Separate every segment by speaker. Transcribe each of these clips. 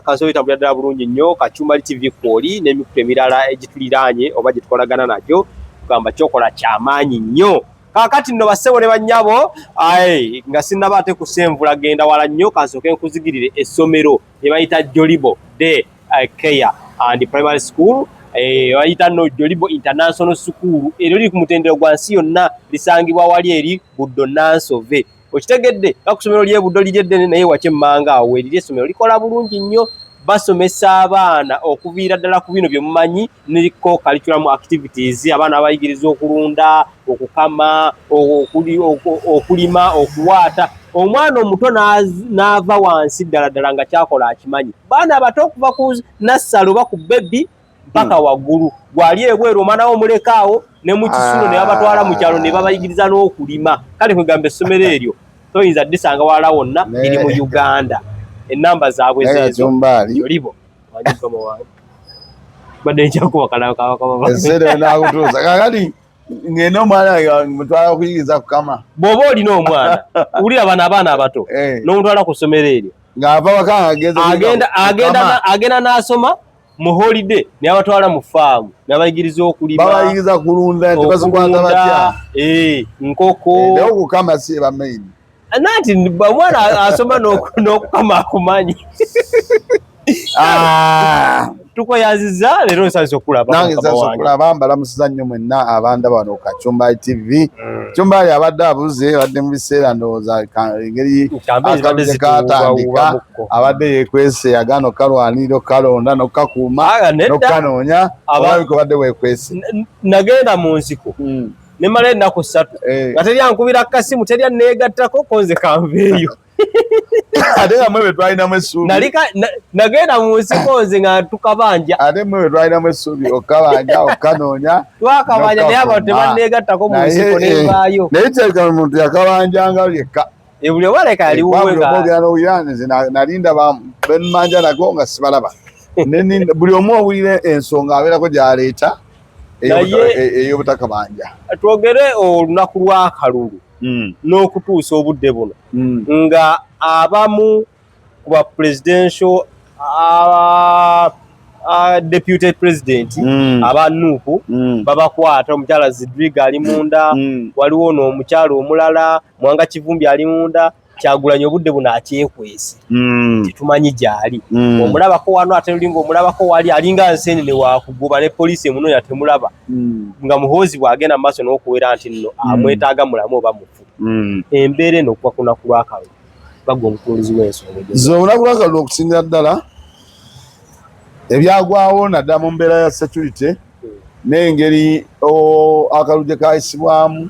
Speaker 1: Kanso bitambulira ddala bulungi nnyo. Kachumbali TV kwoli n'emikutu emirala egituliraanye oba gye tukolagana nagyo, tugamba kyokola kyamaanyi nnyo. Kaakati nno bassebo ne bannyabo, aye nga sinnaba ate kusenvula genda wala nnyo, kansooke nkuzigirire essomero lye bayita Jolibo Day Care and Primary School, bayita nno Jolibo International School. Eryo liri ku mutendero gwa nsi yonna, lisangibwa wali eri Buddo Nansove. Okitegedde nga ku ssomero ly'e Buddo liri eddene, naye wakyemmanga awo weriri essomero, likola bulungi nnyo. Basomesa abaana okuviira ddala ku bino bye mumanyi ne co-curriculum activities. Abaana babayigiriza okulunda, okukama, okulima, okuwaata. Omwana omuto n'ava wansi ddala ddala nga kyakola akimanyi. Baana abato okuva ku nursery oba ku baby mpaka waggulu. Gwali ebweru, omwana wo omulekaawo ne mu kisulo ne babatwala mu kyalo ne babayigiriza n'okulima. Kale kwegamba essomero eryo toyinza ddisanga wala wonna, liri mu Uganda. Ennamba zaabwe
Speaker 2: Naye
Speaker 1: zeezo.
Speaker 2: Kachumbali.
Speaker 1: Jolibo badde nkyakuba.
Speaker 2: Eseere nakutuusa kakati ngenda omwana wange mutwala okuyigiriza kukama.
Speaker 1: Bw'oba olina omwana, wulira, bano abaana abato n'omutwala ku ssomero eryo,
Speaker 2: ng'ava waka ng'agenze
Speaker 1: agenda agenda n'asoma. Mu holiday n'abatwala mu faamu n'abayigiriza okulima.
Speaker 2: Babayigiriza kulunda nti bazikwata
Speaker 1: okulunda,
Speaker 2: batya.
Speaker 1: Nkoko.
Speaker 2: Naye okukama si eba main.
Speaker 1: Nanti omwana asoma n'okukama akumanyi. Tukoyaziza leero, nsanyuse okulaba.
Speaker 2: Nange
Speaker 1: mukama
Speaker 2: nsanyuse
Speaker 1: wange.
Speaker 2: Okulaba, mbalamusiza nnyo mwenna abandaba wano Kachumbali TV. Kachumbali abadde abuze, abadde mu biseera ndowooza engeri
Speaker 1: Campaign zibadde
Speaker 2: akalulu katandika,
Speaker 1: zituwuwawuwamukko.
Speaker 2: Abadde yekwese, yagaana okukalwanirira, okukalonda n'okukakuuma
Speaker 1: Ah, nedda.
Speaker 2: n'okukanoonya. Olabika obadde weekwese.
Speaker 1: Nagenda mu nsiko nemala ennaku 3 nga teri ankubira kasimu, teri anneegattako, konze kanveeyo.
Speaker 2: Ate nga mwe be twalinamu essuubi.
Speaker 1: Nagenda mu nsiko nze nga tukabanja.
Speaker 2: Ate mwe be twalinamu essuubi okukabanja, okukanoonya.
Speaker 1: Twakabanja, naye abantu tebanneegattako mu nsiko, nenvaayo.
Speaker 2: Naye kirabika omuntu yakabanjanga yekka.
Speaker 1: Buli omu aleka yali wuwe nga
Speaker 2: ogera n'owulira nze nalinda bemmanja nago nga sibalaba. Buli omu owulira ensonga abeerako gy'aleeta ey'obutakabanja.
Speaker 1: Twogere olunaku lw'akalulu n'okutuusa obudde buno, nga abamu ku ba presidential, deputy president aba NUP babakwata. Omukyala Zidriga ali munda, waliwo n'omukyala omulala Mwanga Kivumbi ali munda. Kyagulanyi obudde buno akyekwese, tetumanyi gy'ali. Omulabako wano, ate luli ng'omulabako wali, alinga nsenene wakugoba ne poliisi emunoonya temulaba, nga Muhoozi bw'agenda mu maaso n'okuwera nti nno amwetaaga mulamu oba mufu. Embeera eno okuva ku lunaku lw'akalulu, bagwa omutunuulizi w'ensonga egyo.
Speaker 2: Nze olunaku lwakalulu, okusingira ddala ebyagwawo naddala mu mbeera ya security n'engeri akalulu gye kayisibwamu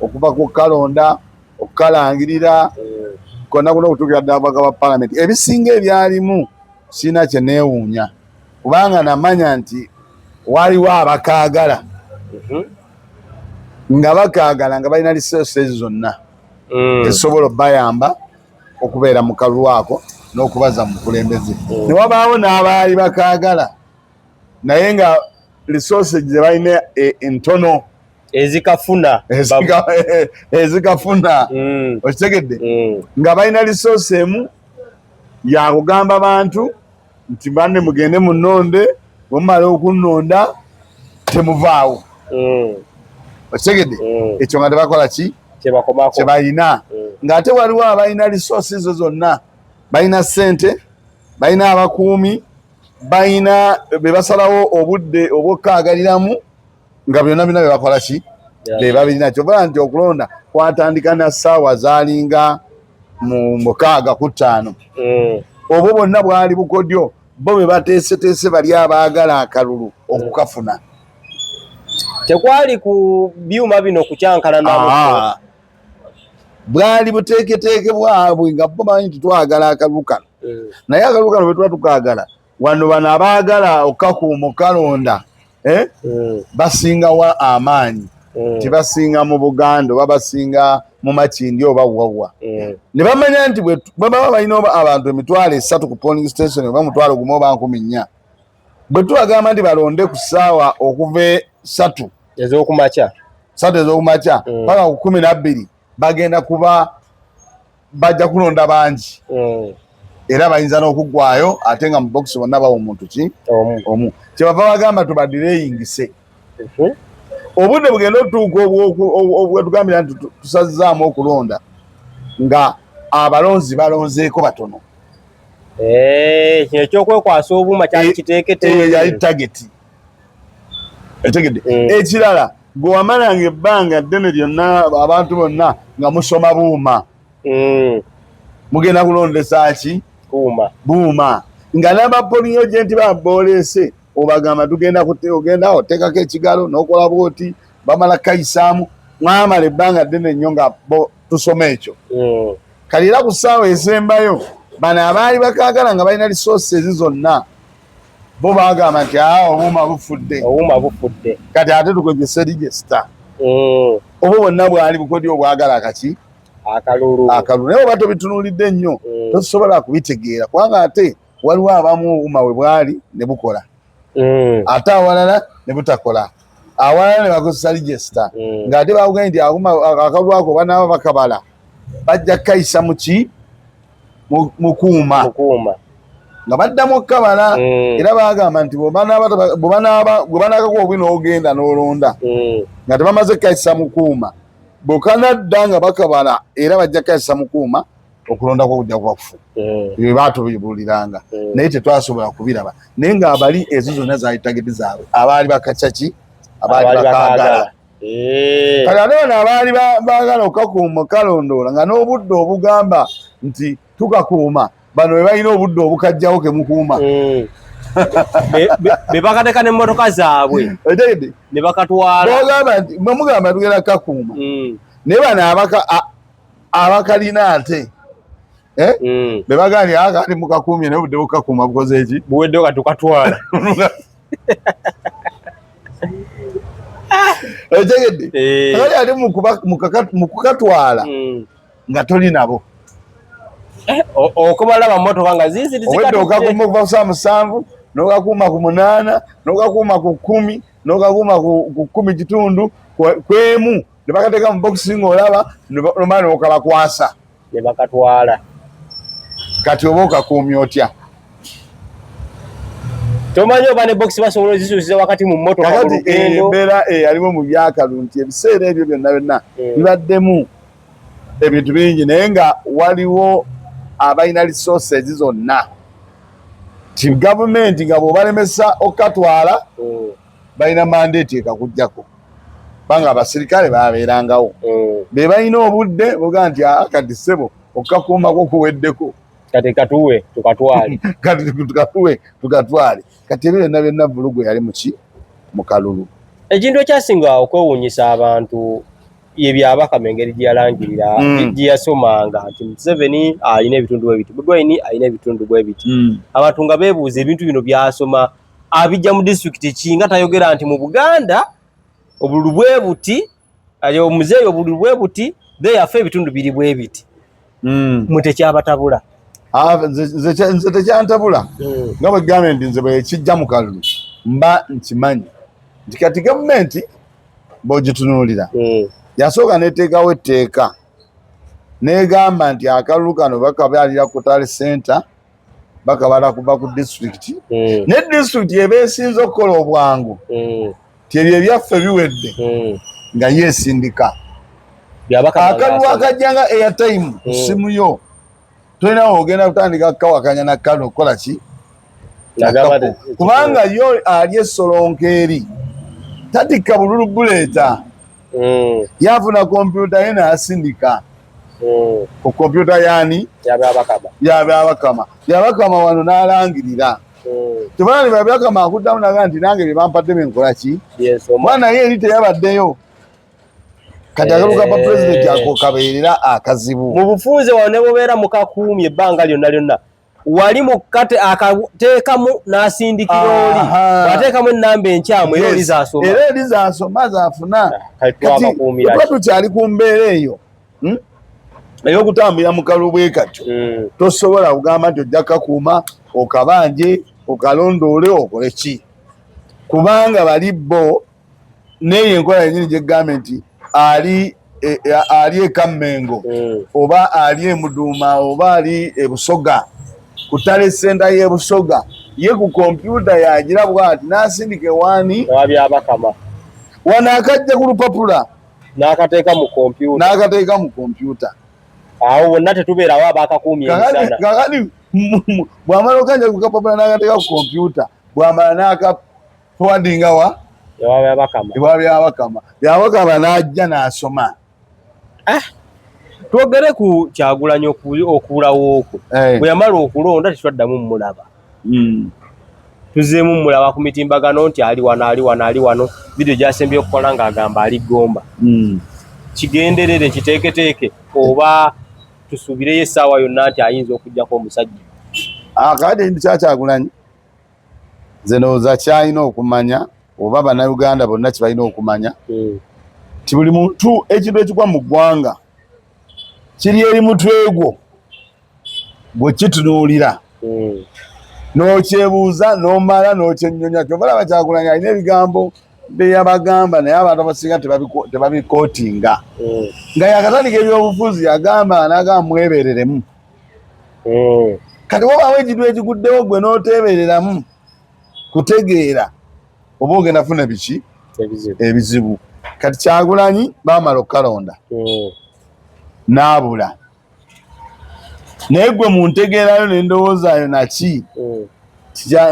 Speaker 2: okuva ku kalonda, okukalangirira konna kuna, okutuukira ddala ababaka ba palamenti, ebisinga ebyalimu sirina kye neewuunya, kubanga namanya nti waliwo abakaagala nga bakaagala nga balina resources zonna ezisobola okubayamba okubeera mu kalulu ako n'okubaza mu bukulembeze, ne wabaawo n'abaali bakaagala naye nga resources ze balina entono
Speaker 1: ezikafuna.
Speaker 2: Ezikafuna. Okitegedde? Nga balina resource emu yakugamba bantu nti banne mugende munonde, bwemumala okunnonda temuvaawo. Okitegedde? Ekyo nga tebakola ki
Speaker 1: kyebakomako.
Speaker 2: Kyebalina. Ng'ate waliwo abalina resources ezo zonna, balina ssente, balina abakuumi, balina be basalawo obudde obw'okkaagaliramu, nga byonna byonna bye bakola ki be babirina. Kyova nti okulonda kwatandika na ssaawa zaalinga mu 6:05. Obwo bwonna bwali bukodyo bo be bateeseteese bali abaagala akalulu okukafuna.
Speaker 1: Tekwali ku byuma bino kukyankalanamu.
Speaker 2: Ah. Bwali buteeketeeke bwabwe nga bo bamanyi nti twagala akalulu kano, naye akalulu kano bwe tuba tukaagala wano, bano abaagala okukakuuma, okukalonda, eh? Basingawa amaanyi? Tibasinga mu Buganda oba basinga mu Makindi oba wawa? Ne bamanya nti bwe baba balina oba abantu 30,000 ku polling station oba 10,000 oba 4,000, bwe tubagamba nti balonde ku ssaawa okuva 3
Speaker 1: ez'okumakya,
Speaker 2: 3 ez'okumakya paka ku 12, bagenda kuba bajja kulonda bangi. Era bayinza n'okuggwayo ate nga mu bokisi bonna bawa omuntu ki omu. Kyebava bagamba tubadireyingise. Obudde bugenda otuuka obwetugambira nti tusazizaamu okulonda nga abalonzi balonzeeko batono.
Speaker 1: Eh, kino ekyokwekwasa obuuma kyali kiteekete.
Speaker 2: Eyo yali tageti. Etegedde. Ekirala gwe wamalanga ebbanga ddene lyonna abantu bonna nga musoma buuma. Mugenda kulondesa ki? Buuma. Nga n'aba polling agent baboolese obagamba tugenda ogenda oteekako ekigalo n'okola bwoti bamala kayisaamu mwamala ebbanga ddene nnyo nga bo tusoma ekyo. Kali era ku ssaawa esembayo bano abaali bakaagala nga balina resources zonna bo bagamba nti aa obuuma bufudde.
Speaker 1: Obuuma bufudde.
Speaker 2: Kati ate tukozese register. Obwo bwonna bwali bukodyo obwagala akaki?
Speaker 1: Akalulu.
Speaker 2: Akalulu. Naye oba tobitunuulidde nnyo tosobola kubitegeera kubanga ate waliwo abamu obuuma we bwali ne bukola. Ate awalala ne butakola. Awalala ne bakozesa register. Ng'ate bakugambye nti akalulu ako banaaba bakabala bajja kukayisa mu ki? Mu kuuma. Nga baddamu okukabala era bagamba nti bwe banaakakuwa obwi n'ogenda n'olonda nga tebamaze kukayisa mu kuuma bw'okanadda nga bakabala era bajja kukayisa mu kuuma okulondako kujja kuba kufu. Ebyo baatubibuuliranga naye tetwasobola kubiraba naye ng'abali ezo zonna zaali tageti zaabwe abaali bakacaki abaali bakaagala. Kale ate bano abaali baagala okukakuuma kalondoola nga n'obudde obugamba nti tukakuuma bano be balina obudde obukajjawo ke mukuuma.
Speaker 1: Be bakateeka n'emmotoka zaabwe ne bakatwala.
Speaker 2: Bogamba nti mwe mugamba tugenda kukakuuma naye bano abakalina ate be bagamba nti akati mukakuumye naye obudde bukakuuma bukoze eki?
Speaker 1: Buweddewo kati tukatwala.
Speaker 2: Otegedde? Kale ate mu kukatwala nga toli nabo.
Speaker 1: Okubalaba mmotoka nga ziiziri
Speaker 2: zikatudde. Obwedde okakuuma okuva ku ssaawa 7, n'okakuuma ku 8, n'okakuuma ku 10, n'okakuuma ku 10:15, kwemu ne bakateeka mu bokisi ng'olaba nomala n'okabakwasa.
Speaker 1: Ne bakatwala.
Speaker 2: Kati oba okakuumye otya?
Speaker 1: Tomanyi oba ne bokisi basobola ozisuusiza wakati mu mmotoka mu lugendo.
Speaker 2: Embeera eyaliwo mu byakalu nti ebiseera ebyo byonna byonna bibaddemu ebintu bingi naye nga waliwo abalina resources zonna ti gavumenti nga bw'obalemesa okukatwala balina mandate ekakuggyako kubanga abasirikale babeerangawo be balina obudde boga nti kati ssebo okukakuumako kuweddeko
Speaker 1: kati katuwe tukatwale.
Speaker 2: Kati tukatuwe tukatwale. Kati ebyo byonna byonna vulugu yali muki mu kalulu.
Speaker 1: Ekintu ekyasinga okwewuunyisa abantu ye Byabakama engeri gye yalangirira gye yasomanga nti Museveni alina ebitundu bwe biti, Bobi Wine alina ebitundu bwe biti. Abantu nga beebuuza ebintu bino by'asoma abijja mu disitulikiti ki nga tayogera nti mu Buganda obululu bwe buti, omuzeeyi obululu bwe buti, therefore ebitundu biri bwe biti. Mwe tekyabatabula?
Speaker 2: Nze tekyantabula. Nga bwe gambye nti nze bwe kijja mu kalulu mba nkimanyi nti kati gavumenti bw'ogitunuulira yasooka n'eteekawo etteeka n'egamba nti akalulu kano bakabalira ku tally center bakabala kuva ku disitulikiti ne disitulikiti eba esinze okukola obwangu ti ebyo ebyaffe biwedde nga yeesindika akalulu akajja nga airtime ku ssimu yo tolinawo ogenda kutandika kukawakanya na kano okukola ki kubanga yo ali essolonka eri tatikka bululu buleeta yafuna kompyuta ye n'asindika ku kompyuta yaani Byabakama. Byabakama wano n'alangirira tebala ne Byabakama akuddamu naga nti nange bye bampadde benkola ki mwana ye eri teyabaddeyo. Kati akalulu ka pulezidenti ako kabeerera akazibu
Speaker 1: mu bufunze wano ne bubeera mukakuumye ebbanga lyonna lyonna wali mukate akateekamu n'asindikira oli bw'ateekamu ennamba enkyamu era oli zaasoma
Speaker 2: era eri zaasoma zaafuna. Kati tuba tukyali ku mbeera eyo ey'okutambulira mu kalulu bwe katyo tosobola kugamba nti ojja kakuuma okabanje okalondoole okole ki kubanga bali bo n'eyo enkola yennyini gyegambye nti ali ali e Kammengo oba ali e Muduuma oba ali e Busoga Ku tally center y'e Busoga, ye ku kompyuta yagira bwati n'asindika ewaani.
Speaker 1: Byabakama.
Speaker 2: Wano akajja ku lupapula.
Speaker 1: N'akateeka mu kompyuta.
Speaker 2: N'akateeka mu kompyuta.
Speaker 1: Awo bonna tetubeerawo abakakuumye emisana.
Speaker 2: Kakati bw'amala okanja ku kapapula n'akateeka ku kompyuta, bw'amala n'aka forwardinga wa
Speaker 1: ewa Byabakama.
Speaker 2: Ewa Byabakama, Byabakama n'ajja n'asoma.
Speaker 1: Twogere ku Kyagulanyi okuwulawo okwo. Bwe yamala okulonda tetwaddamu mulaba. Tuzeemu mulaba ku mitimbagano nti ali wano, ali wano, ali wano. Vidiyo gyasembye okukola ng'agamba ali Gomba. Kigenderere kiteeketeeke oba tusuubireyo essaawa yonna nti ayinza okugjako omusajja?
Speaker 2: Akati ndi Kyakyagulanyi, nze ndowooza kyalina okumanya oba Bannayuganda bonna kye balina okumanya nti buli muntu ekintu ekigwa mu ggwanga kiri eri mutwe gwo, gwe kitunuulira n'okyebuuza n'omala n'okyenyonya. Kyova laba Kyagulanyi alina ebigambo bye yabagamba, naye abantu abasinga tebabikootinga. Nga yakatandika ebyobufuzi yagamba, n'agamba mwebereremu. Kati wabaawo ekintu ekiguddewo gwe n'oteebereramu kutegeera oba ogenda funa biki ebizibu. Kati Kyagulanyi baamala okukalonda n'abula, naye gwe mu ntegeerayo n'endowoozaayo naki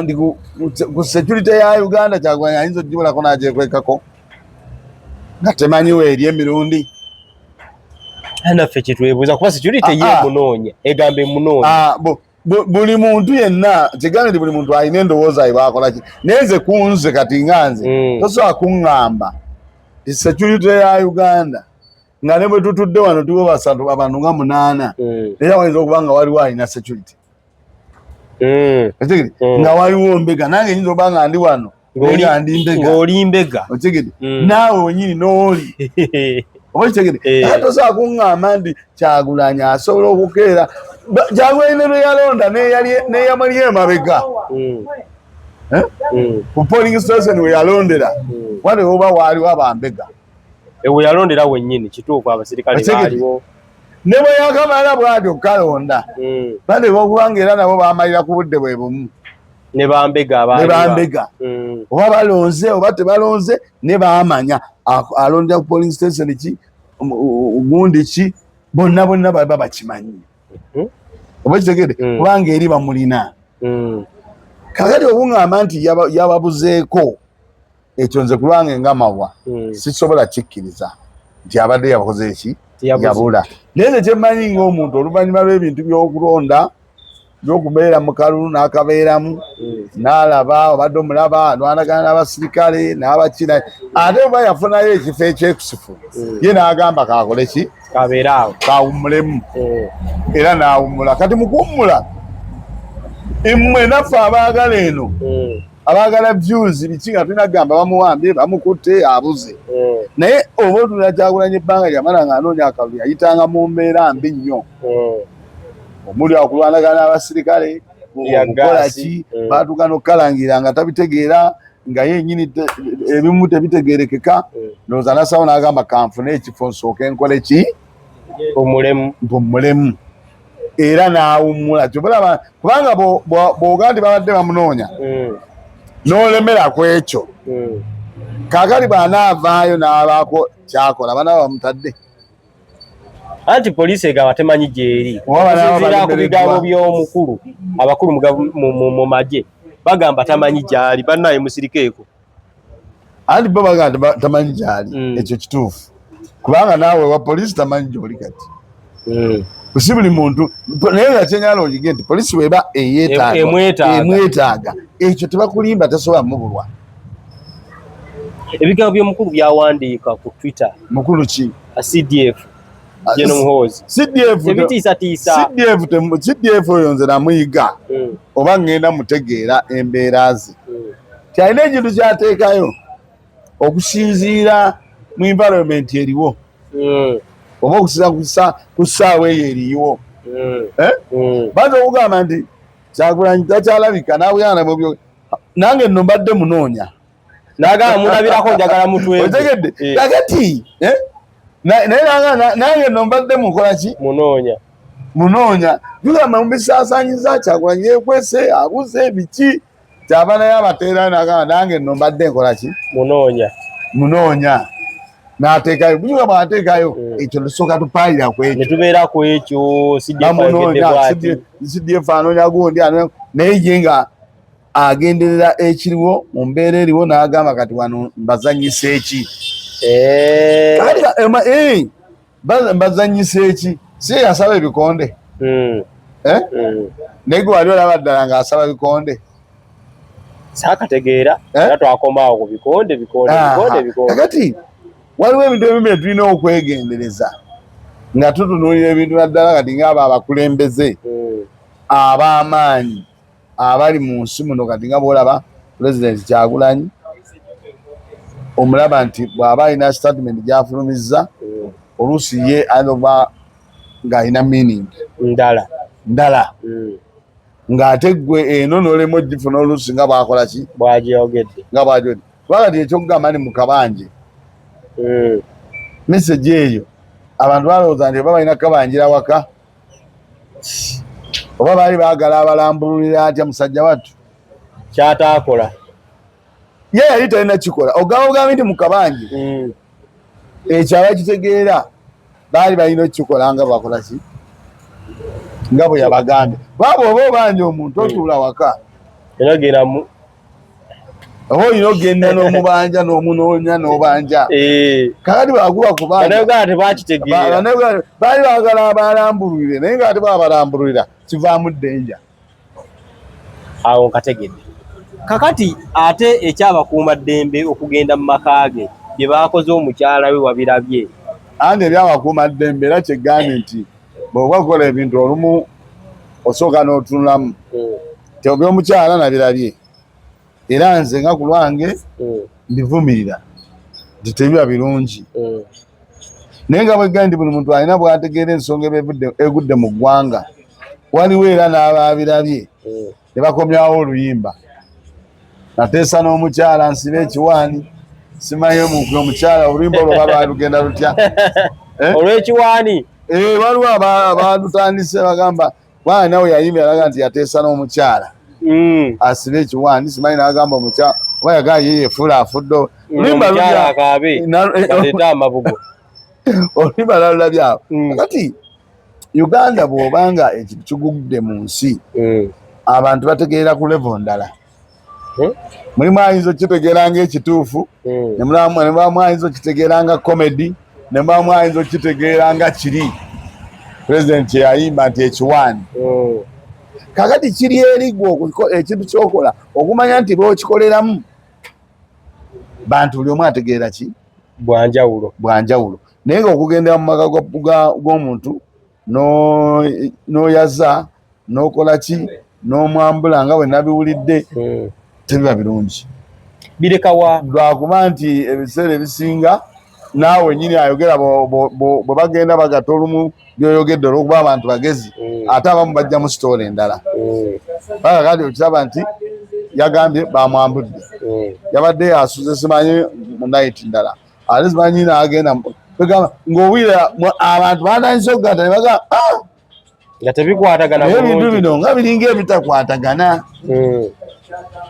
Speaker 2: ndi ku security ya Uganda, Kyagulanyi ayinza okugibulako n'agyekwekako nga temanyiwo eri emirundi.
Speaker 1: Naffe kyetwebuuza kuba security ye emunoonya, egamba emunoonya.
Speaker 2: Buli muntu yenna kigambe nti buli muntu alina endowooza ye bwakola ki, naye nze kunze kati nga nze tosobola kuŋŋamba nti security ya Uganda nga ne bwe tutudde wano tuwe basatu abantu nga munaana, era wayinza okuba nga waliwo alina security nga waliwo mbega, nange nyinza okuba nga ndi wano nga ndi mbega.
Speaker 1: Ng'oli mbega.
Speaker 2: Okitegedde? Naawe wenyini n'oli oba kitegedde. Ate tosobola kuŋŋamba nti Kyagulanyi asobola okukeera. Kyagulanyi ne lwe yalonda n'eyamali emabega ku polling station we yalondera, waliwo oba waaliwo abambega.
Speaker 1: We yalondera wennyini, kituufu, abasirikale baaliwo.
Speaker 2: Ne bwe yakamala bw'atyo okukalonda, bateeka okuba nga era nabo bamalira ku budde bwe bumu.
Speaker 1: Ne bambega.
Speaker 2: Ne bambega oba balonze oba tebalonze, ne bamanya alondera ku polling station ki, gundi ki, bonna bonna baba bakimanyi oba kitegede, kubanga eri bamulina. Kakati obuŋŋamba nti yababuzeeko, ekyo nze kulwange nga mawa sisobola kikkiriza nti abadde yabakoze eki yabula. Naye nze kyemmanyi ng'omuntu, oluvannyuma lw'ebintu by'okulonda, by'okubeera mu kalulu n'akabeeramu, n'alaba obadde omulaba alwanagana n'abasirikale n'abakina, ate oba yafunayo ekifo ekyekusifu, ye n'agamba kakole ki?
Speaker 1: Kabeeraawo.
Speaker 2: Kawummulemu. Era n'awummula. Kati mu kuwummula, mmwe naffe abaagala eno, abaagala views biki, nga tulina kugamba bamuwambye, bamukutte, abuze. Naye oba otunula Kyagulanyi, ebbanga lyamala ng'anoonya akalulu yayitanga mu mbeera mbi nnyo, omuli okulwanagana n'abasirikale, okukola ki, batuuka n'okukalangira nga tabitegeera, nga yenyini ebimu tebitegerekeka. Ndowooza nasawo n'agamba kanfune ekifo nsooke nkole ki?
Speaker 1: Omulemu.
Speaker 2: Mpumulemu, era n'awummula. Kyobalaba kubanga bw'ogaa nti babadde bamunoonya n'olemera ku ekyo, kaakati bw'anaavaayo n'abaako kyakola, banaaba bamutadde.
Speaker 1: Anti poliisi egamba temanyi gyeri. Okusinziira ku bigambo by'omukulu, abakulu mu magye bagamba tamanyi gyali. Bannaye musirikeeko.
Speaker 2: Anti bo bagamba tamanyi gyali. Ekyo kituufu, kubanga naawe wa poliisi tamanyi gyoli kati. Si buli muntu, naye nga kyenyala oyige nti poliisi weba emwetaaga, ekyo tebakulimba, tasobola mubulwa.
Speaker 1: Ebigambo by'omukulu byawandiika ku Twitter.
Speaker 2: Mukulu ki?
Speaker 1: CDF General Muhoozi.
Speaker 2: CDF
Speaker 1: ebitiisatiisa.
Speaker 2: CDF oyo nze namuyiga oba ngenda mutegeera embeera ze. Kyalina ekintu kyateekayo okusinziira mu environment eriwo oba okusinziira ku ssaawa eyo eriwo. Bayinza okugamba nti Kyagulanyi takyalabika nabuyana, nange nno mbadde munoonya.
Speaker 1: Nagamba mulabirako, njagala mutwe.
Speaker 2: Otegedde? Kakati naye nange nno mbadde mukola ki?
Speaker 1: Munoonya.
Speaker 2: Munoonya tugamba mubisaasanyiza Kyagulanyi yekwese abuze biki kyava naye abateera nagamba nange nno mbadde nkola ki
Speaker 1: munoonya
Speaker 2: munoonya n'ateekayo bunyuga bw'ateekayo ekyo tusooka tupaalira ku ekyo
Speaker 1: ne tubeera ku ekyo
Speaker 2: bamunoonya CDF anoonya gundi anoonya naye ye nga agenderera ekiriwo mu mbeera eriwo n'agamba kati wano mbazanyisa eki
Speaker 1: eh.
Speaker 2: eh, mbazanyisa eki si yasaba ebikonde eh? Naye gwe wali olaba ddala ng'asaba bikonde
Speaker 1: saakategeera era twakomaawo ku bikonde bikonde bikonde bikonde.
Speaker 2: Kakati waliwo ebintu ebimu bye tulina okwegendereza nga tutunuulira ebintu naddala kati ng'abo abakulembeze ab'amaanyi abali mu nsi muno kati nga bw'olaba Pulezidenti Kyagulanyi omulaba nti bw'aba alina sitatimenti gy'afulumizza oluusi ye ayinza okuba ng'alina meaning
Speaker 1: ndala
Speaker 2: ndala ng'ate ggwe eno n'olema ogifuna oluusi nga bw'akola ki
Speaker 1: bw'agyogedde
Speaker 2: nga bw'agyogedde kuba kati ekyokugamba ni mu kabanje mesegi eyo abantu balowooza nti oba balina kukabanjira waka oba baali baagala abalambululira atya musajja wattu
Speaker 1: kyataakola
Speaker 2: ye yali talina kikola ogamba ogambe nti mu kabanje ekyo abakitegeera baali balina okukikola nga bakola ki nga bwe yabagambye baaba oba obanja omuntu otuula waka oba olina okugenda n'omubanja n'omunoonya n'obanja
Speaker 1: eh.
Speaker 2: Kakati bwakuba kubanja baali baagala abalambululire naye nga ate bwabalambululira kivaamu ddenja
Speaker 1: awo nkategedde kakati ate ekyabakuumaddembe okugenda mu maka ge bye baakoze omukyala we wabirabye
Speaker 2: anti ebyabakuumaddembe era kyegambye nti bw'oba okola ebintu olumu osooka n'otunulamu ti ebyomukyala nabirabye era nze nga ku lwange mbivumirira nti tebiba birungi naye nga bwegambye nti buli muntu alina bw'ategeera ensonga eba egudde mu ggwanga waliwo era n'abaabirabye ne bakomyawo oluyimba nateesa n'omukyala nsibe ekiwaani simanyi omukyala oluyimba olwo oba lwali lugenda lutya
Speaker 1: eh? Olw'ekiwaani
Speaker 2: eh, waliwo abalutandise bagamba bwana nawe yayimbye alaga nti yateesa n'omukyala asibe ekiwaani simanyi n'agamba omukyala oba yagala ye yefuula afudde
Speaker 1: oluyimba lulya amabugo
Speaker 2: oluyimba lwalulabye awo kati Uganda bw'obanga ekintu kigudde mu nsi abantu bategeera ku level ndala mulimu ayinza okukitegeera nga ekituufu ne mubamu ayinza okukitegeera nga comedy ne mubamu ayinza okukitegeera nga kiri pulezidenti kyeyayimba nti ekiwaani kakati kiri eri gwe ekintu kyokola okumanya nti b'okikoleramu bantu buli omu ategeera ki
Speaker 1: bwanjawulo
Speaker 2: bwanjawulo naye nga okugendera mu maka g'omuntu n'oyaza n'okola ki n'omwambula nga bwe nabiwulidde tebiba birungi
Speaker 1: birekawa
Speaker 2: lwakuba nti ebiseera ebisinga naawe nyini ayogera bwe bagenda bagatta olumu byoyogedde olwokuba abantu bagezi ate abamu bajja mu sitoola endala paka kati okiraba nti yagambye bamwambudde yabadde asuze simanyi mu night ndala ate simanyi n'agenda kwegamba ng'owulira abantu batandise okugatta ne bagamba ah!
Speaker 1: Nga tebikwatagana
Speaker 2: naye ebintu bino nga biringa ebitakwatagana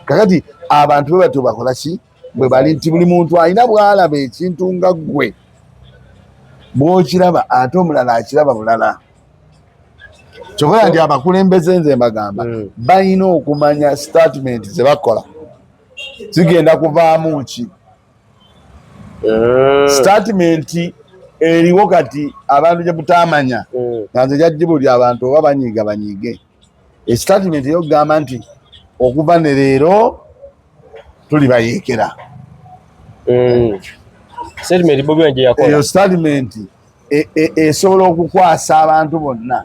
Speaker 2: kakati abantu bwe batyo bakola ki bwe bali nti buli muntu alina bw'alaba ekintu nga ggwe bw'okiraba ate omulala akiraba bulala kyokka nti abakulembeze nze mbagamba balina okumanya statement ze bakola zigenda kuvaamu ki Statement eriwo kati abantu gye mutamanya nga nze jajjibuli abantu oba banyiiga banyiige estatement eyokugamba nti okuva ne leero tuli bayeekera
Speaker 1: Statement Bobi Wine gye yakola.
Speaker 2: Eyo statement esobola okukwasa abantu bonna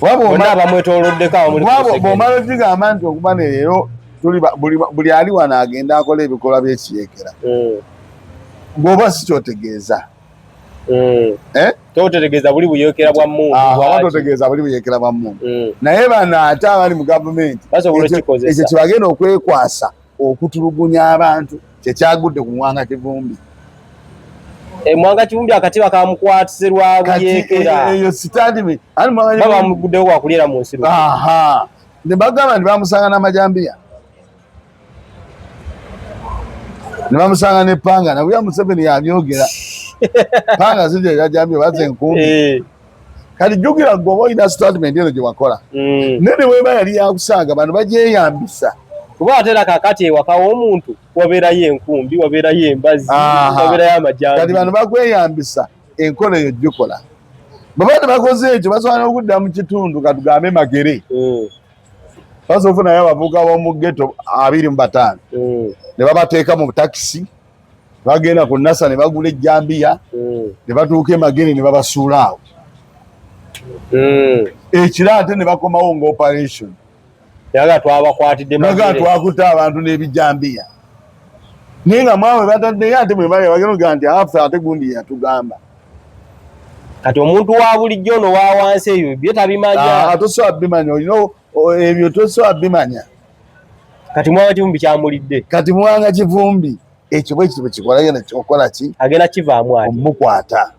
Speaker 1: Bonna abamwetooloddeko awamu ne Museveni.
Speaker 2: Bw'omala ogigamba nti okuva ne leero tuli buli ali wano agenda akola ebikolwa by'ekiyeekera bw'oba si kyotegeeza Eh?
Speaker 1: Totegeeza buli buyeekera bwa mmundu
Speaker 2: oba totegeeza buli buyeekera bwa mmundu naye bano ate abali mu gavumenti
Speaker 1: Basobola okukikozesa.
Speaker 2: Ekyo kyebagenda okwekwasa okutulugunya abantu kyekyagudde ku Muwanga Kivumbi.
Speaker 1: E, Mwanga Kivumbi akatiba kamukwatise lwa buyeekera.
Speaker 2: Eyo sitandi ani Mwanga
Speaker 1: bamuguddewo wakulyera mu nsi.
Speaker 2: Aha. Ne bagamba nti bamusanga n'amajambiya. Ne bamusanga ne panga na William Museveni yabyogera. Panga zijja yajambiya baze enkumbi.
Speaker 1: Eh.
Speaker 2: Kati jjukira gwe oba olina statement eno gye wakola. Naye ne bw'eba yali yakusaaga bano bagyeyambisa.
Speaker 1: Kuba ate era kaakati ewaka w'omuntu wabeerayo enkumbi, wabeerayo embazzi, wabeerayo amajambiya.
Speaker 2: Kati bano bakweyambisa enkola eyo gikola. Baba tebakoze ekyo basobola n'okudda mu kitundu katugambe Magere. Basobola okufunayo abavubuka b'omu ghetto 25. Ne babateeka mu takisi, bagenda ku NASA ne bagula ejjambiya, ne batuuka e Magere ne babasuula awo. Ekiro ate ne bakomawo nga operation.
Speaker 1: Yaga twabakwatidde
Speaker 2: Magere. Twakutte abantu n'ebijambiya. Naye nga mwawe bataddeyo ate mwe bali bagenda okugamba nti affe ate gundi yatugamba.
Speaker 1: Kati omuntu wa bulijjo ono wa wansi ebyo bye tabimanya.
Speaker 2: Tosobola bimanya, olina ebyo tosobola bimanya.
Speaker 1: Kati Mwanga Kivumbi kyamulidde.
Speaker 2: Kati Mwanga Kivumbi ekyo bwe kityo bwe kikola yena kyokola ki?
Speaker 1: Agenda kivaamu ati.
Speaker 2: Omukwata.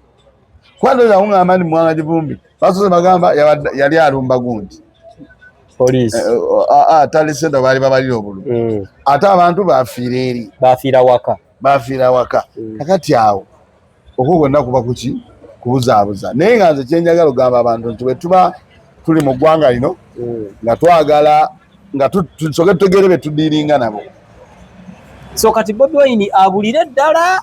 Speaker 2: Kwata oyo awungamba nti Mwanga Kivumbi basoose bagamba yali alumba gundi.
Speaker 1: Police.
Speaker 2: Tali sente baali babalira obululu. Ate abantu bafiira eri.
Speaker 1: Bafiira waka.
Speaker 2: Bafiira waka. Kakati awo okwo kwonna kuba kuki kubuzaabuza. Naye nga nze kye njagala okugamba abantu nti bwe tuba tuli mu ggwanga lino nga twagala nga tusooke tutegeere be tudiiringa nabo.
Speaker 1: So kati Bobi Wine abulire ddala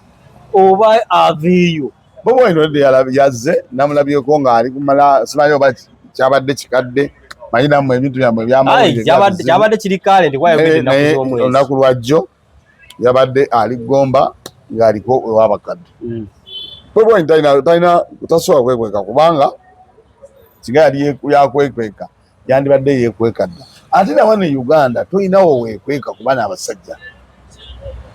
Speaker 1: oba aveeyo?
Speaker 2: Bobi Wine already yazze namulabyeko ng'ali kumala simanyi oba kyabadde kikadde manyi nammwe ebintu byammwe eby'amawulire
Speaker 1: kyabadde kiri kale nti kwayogedde ennaku z'omwezi.
Speaker 2: Olunaku lwajjo yabadde ali Gomba ng'aliko ew'abakadde. Bobi Wine talina tasobola kwekweka kubanga singa yali yakwekweka yandibadde yeekweka dda. Ate na wano e Uganda tolinawo weekweka kuba n'abasajja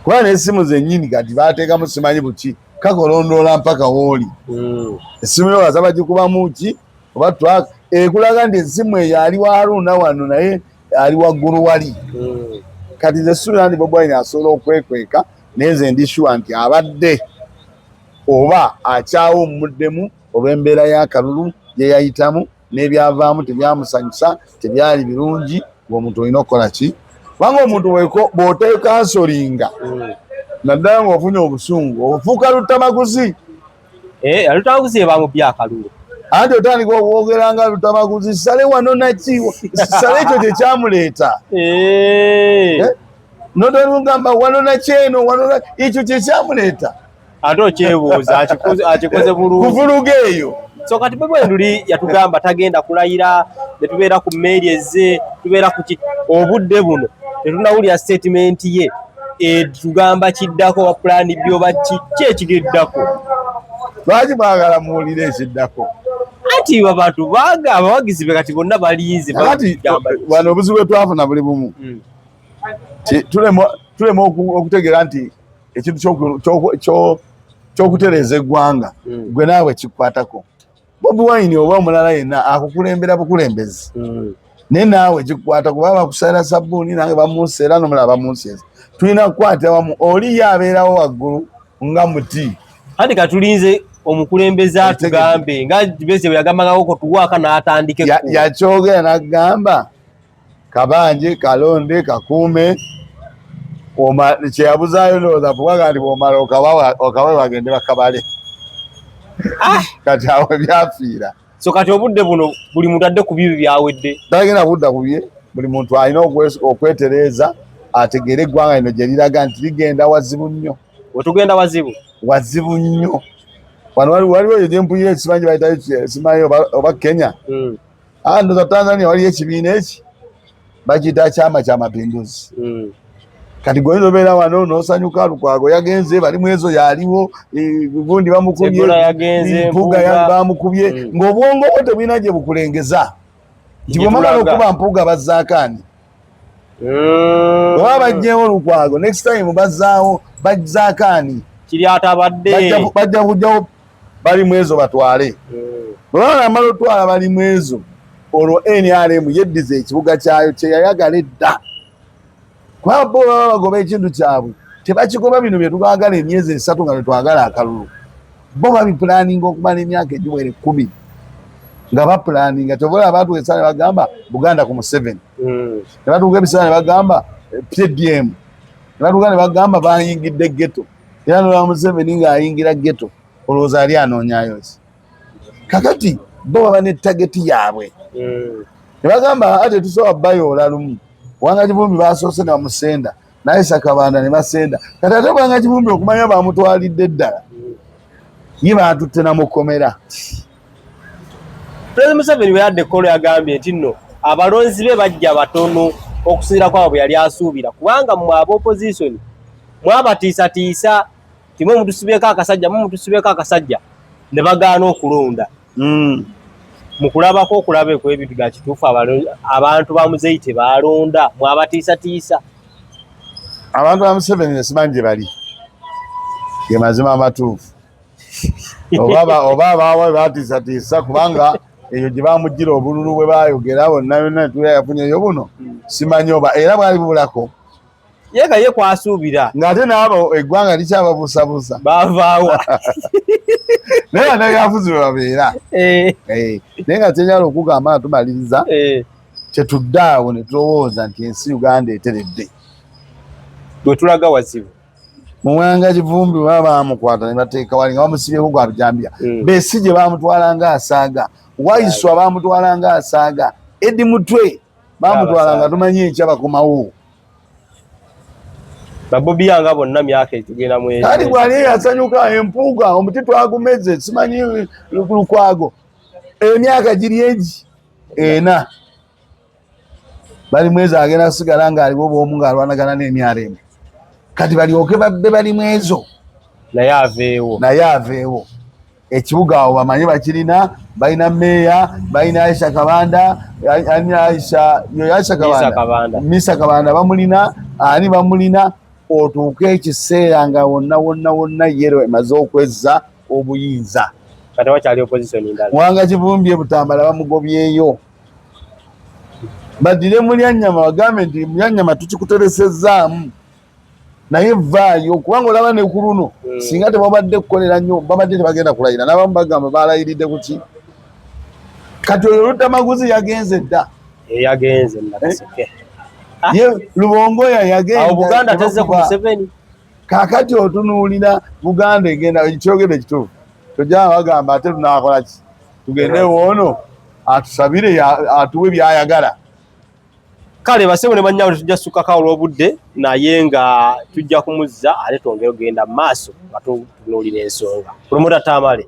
Speaker 2: kuba n'essimu zennyini kati baateekamu simanyi buki kakolondoola mpaka wooli. Essimu yo baza bagikubamu ki oba twaka ekulaga nti essimu eyo ali wa Haruna wano naye ali waggulu wali. Kati nze suubira nti Bobi Wine asobola okwekweka naye nze ndi sure nti abadde oba akyawummuddemu olw'embeera y'akalulu gye yayitamu n'ebyavaamu tebyamusanyusa tebyali birungi ng'omuntu olina okukola ki kubanga omuntu bw'otekansolinga naddala ng'ofunye obusungu ofuuka lutamaguzi.
Speaker 1: Lutamaguzi ye bamubye akalulu.
Speaker 2: Anti otandika okwogera nga lutamaguzi sale wano naki sale ekyo kye kyamuleeta. Notolugamba wano naki eno wano ekyo kye kyamuleeta.
Speaker 1: Ate okyebuuza akikoze bulungi.
Speaker 2: Kuvuluga eyo.
Speaker 1: So kati Bobi Wine luli yatugamba tagenda kulayira ne tubeera ku mmeeri ezze tubeera ku ki obudde buno tetunawulira statement ye etugamba kiddako oba pulaani B oba ki ki ekigeddako.
Speaker 2: Lwaki mwagala muwulire ekiddako?
Speaker 1: Anti abantu baaga abawagizi be kati bonna balinze.
Speaker 2: Kati wano obuzibu bwe twafuna buli bumu. Tulema okutegeera nti ekintu ky'okutereeza eggwanga gwe naawe kikukwatako. Bobi Wine oba omulala yenna akukulembera bukulembezi. Naye naawe kikukwatako baba bakusalira sabbuuni nange bamunseera n'omulala bamunseeza. Tulina kukwatira wamu oli ye abeerawo waggulu nga muti.
Speaker 1: Anti katulinze omukulembeze atugambe nga Besigye bwe yagambangako ko tuwaaka n'atandika ekkubo.
Speaker 2: Yakyogera n'agamba kabanje kalonde kakuume kyeyabuzaayo ndowooza kubanga nti bw'omala okabawe bagende bakabale. Kati awo byafiira.
Speaker 1: So kati obudde buno buli muntu adde ku bye byawedde.
Speaker 2: Tagenda kudda ku bye, buli muntu alina okwetereeza ategeere eggwanga lino gye liraga nti ligenda wazibu nnyo.
Speaker 1: Wetugenda wazibu?
Speaker 2: Wazibu nnyo. Wano waliwo eyo gye mpulira ekimanyi bayitayo simanyi oba Kenya. Ndowooza Tanzania waliyo ekibiina eki bakiyita Chama cha Mapinduzi. Kati gwe oyinza obeera wano n'osanyuka Lukwago yagenze, Balimwezo yaliwo, gundi bamukubye, Mpuuga bamukubye, ng'obwongo bwo tebulina gye bukulengeza. Nti bwe bamala okuba Mpuuga bazzaako ani? Bwe baba baggyewo Lukwago, next time bazzaawo bazzaako ani?
Speaker 1: Kiri atabadde.
Speaker 2: Bajja kujjawo Balimwezo batwale. Bwe bamala otwala Balimwezo, olwo NRM yeddiza ekibuga kyayo kye yayagala edda. Kuba bo baba bagoba ekintu kyabwe, tebakigoba bino bye twagala emyezi 3 nga lwe twagala akalulu. Bo babipulaninga okumala emyaka egiwera 10 nga bapulaninga. Kyova olaba batuuka ebiseera ne bagamba Buganda ku Museveni, ne batuuka ebiseera ne bagamba PDM, ne batuuka ne bagamba bayingidde ghetto. Era nolaba Museveni ng'ayingira ghetto, olowooza ali anoonyayo ki? Kakati bo baba ne target yaabwe, ne bagamba ate tusobola bayoola lumu. Muwanga Kivumbi basoose ne bamusenda, naye Sakabanda ne basenda. Kati ate Muwanga Kivumbi okumanya bamutwalidde ddala, ye batutte na mukomera.
Speaker 1: President Museveni bwe yadde ekkolo yagambye nti nno abalonzi be bajja batono okusinziira kwabo bwe yali asuubira, kubanga mmwe aba opposition mwabatiisatiisa timwe mutusibyeko akasajja, mwe mutusibyeko akasajja, ne bagaana okulonda. Mu kulabako okulaba ekw'ebintu bya kituufu, abantu ba Muzeeyi tebalonda, mwabatiisatiisa.
Speaker 2: Abantu ba Museveni simanyi gye bali, ge mazima amatuufu. Oba abaawa batiisatiisa, kubanga eyo gye bamugira obululu bwe bayogera bonna yonna tuya yafunyeyo buno, simanyi oba era bwali bubulako.
Speaker 1: Ye nga ye kwasuubira.
Speaker 2: Ng'ate n'abo eggwanga likyababuusabuusa.
Speaker 1: Bavaawa.
Speaker 2: Naye bannabyabufuzi bwe babeera. Naye nga kyenyala okugamba nga tumaliriza, tetudde awo ne tulowooza nti ensi Uganda eteredde.
Speaker 1: Bwe tulaga wazibu.
Speaker 2: Muwanga Kivumbi baba bamukwata ne bateeka wali nga bamusibyeko gwa bijambiya. Besigye bamutwala nga asaaga, Waiswa bamutwala nga asaaga, Eddie Mutwe bamutwala nga tumanyi enkya bakomawo.
Speaker 1: Babobi yanga bonna myaka etugenda mu
Speaker 2: kati gwali yasanyuka empuuga omuti twagumeze simanyi Lukwago emyaka giri egi ena bali mwezi agenda kusigala ng'aliwo bwomu ng'alwanagana n'emyalo emu. Kati balyoke babbe bali mwezo
Speaker 1: naye aveewo,
Speaker 2: naye aveewo. Ekibuga awo bamanyi bakirina, balina meeya, balina Aisha Kabanda, ani Aisha yo Aisha Kabanda, Misa Kabanda bamulina, ani bamulina. Otuuke ekiseera nga wonna wonna wonna yero emaze okwezza obuyinza.
Speaker 1: Kati wakyali opposition ndala.
Speaker 2: Muwanga Kivumbi e Butambala bamugobyeyo, baddire Mulyannyama bagambe nti Mulyannyama tukikuteresezzaamu naye vaayo, kubanga olaba ne ku luno singa tebabadde kukolera nnyo babadde tebagenda kulayira. N'abamu bagamba balayiridde kuki? Kati oyo Luttamaguzi yagenze dda.
Speaker 1: Yagenze Nakaseke.
Speaker 2: Ye Lubongoya yagenda.
Speaker 1: Buganda tezze ku Museveni.
Speaker 2: Kakati otunuulira Buganda egenda ekyogere ekituufu, tojja bagamba ate tunaakola ki, tugende woono atusabire atuwe byayagala.
Speaker 1: Kale basebo ne bannyabo, tetujja sukkako olw'obudde, naye nga tujja kumuzza ate twongere okugenda mu maaso nga tutunuulira ensonga. Promoter Tamale.